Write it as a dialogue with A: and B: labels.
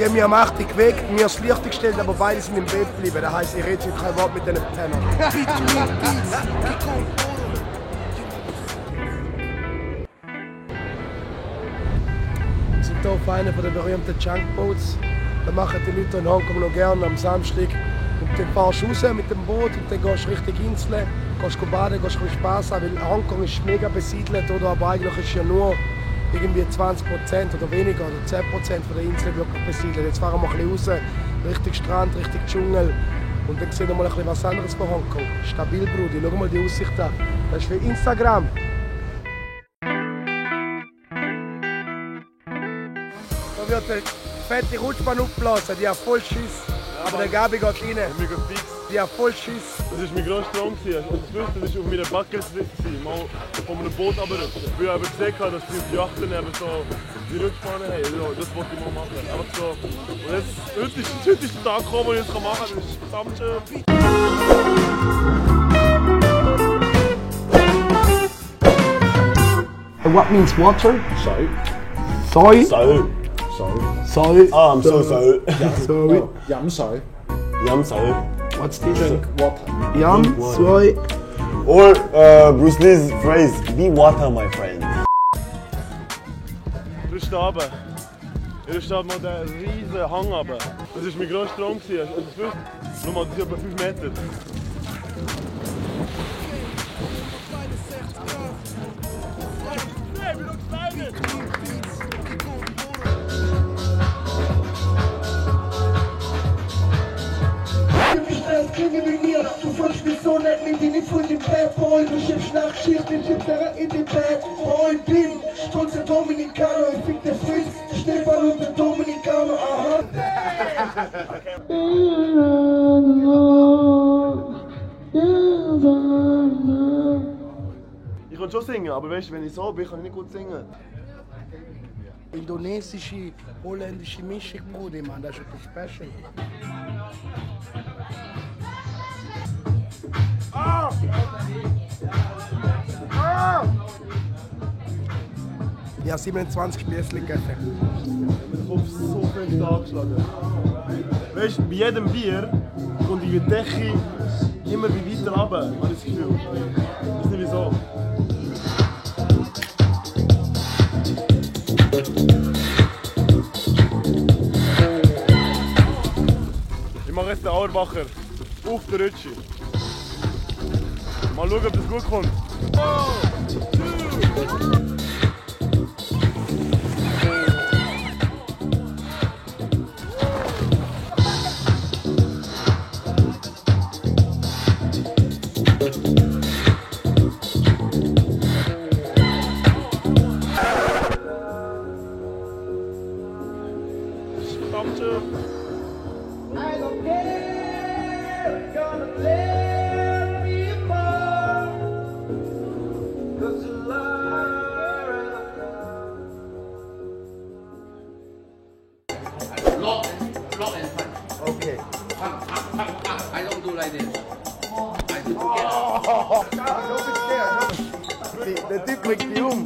A: Die haben mich am 8. geweckt, mir das Licht gestellt, aber beide sind im Bett geblieben. Das heisst, ich rede heute kein Wort mit diesen Pennern. Wir sind hier auf einer der berühmten Junkboats. Da machen die Leute in Hongkong noch gerne am Samstag. Und dann fahrst du raus mit dem Boot und dann gehst du Richtung Inseln, gehst baden, gehst ein bisschen Spass haben, weil Hongkong ist mega besiedelt, oder? Aber eigentlich ist ja nur irgendwie 20% oder weniger, oder 10% von der Insel wirklich besiedelt. Jetzt fahren wir ein bisschen raus, Richtung Strand, Richtung Dschungel. Und dann sehen wir mal ein bisschen was anderes von Hongkong. Stabil, Brudi, schau mal die Aussicht an. Das ist für Instagram. Da wird eine fette Rutschbahn aufgeblasen, die hat voll Schiss. Aber der Gabi geht rein. Die hat voll Schiss.
B: Das war mein grosser Traum. Und das war auf meiner Bucketlist, mal von einem Boot runterrutschen. Weil ich aber gesehen habe, dass die auf Yachten eben so die Rutschbahnen haben. Das wollte ich mal machen. Einfach so. Und heute ist der Tag gekommen, wo ich das machen kann. Das ist verdammt schön.
A: What means water?
B: Soy.
A: Soy?
B: Soy.
A: Soy.
B: Ah, I'm so sorry.
A: Soy.
C: Yam soy.
B: Yum soy.
A: What's this?
C: Drink water.
A: Yum, soy.
B: Or Bruce Lee's phrase, be water, my friend. Du stehst runter. Ihr steht mal den riesen Hang runter. Das war mein grosser Traum. Hast du das gewusst? Schau mal, das ist etwa 5 Meter.
D: Du folgst mich so nett mit dir von dem Bad Boy. Du schiebst Nachtschicht, den Typ in den Bad Boy. Bin stolz der Dominikaner, ich fick der Fritz, Stefan und der Dominikaner, aha.
B: Ich kann schon singen, aber weißt du, wenn ich so bin, kann ich nicht gut singen.
A: Indonesische, holländische Mischung, Brudi, Mann, das ist etwas special. Ah! Ah! Ja, 27 Spießchen gegessen.
B: Mein Kopf ist so fest angeschlagen. Weißt du, bei jedem Bier kommt die Decke immer weiter runter, habe ich das Gefühl. Ich weiß nicht wieso. Ich mache jetzt den Auerbacher auf der Rutsche. Mal schauen, ob das gut kommt. Oh, verdammt schön.
D: I don't care, gonna let me fall. 'Cause you lie.
E: Block and punch.
A: Okay.
E: Punch. I don't do like this. I do together.
A: Der Typ bringt die um.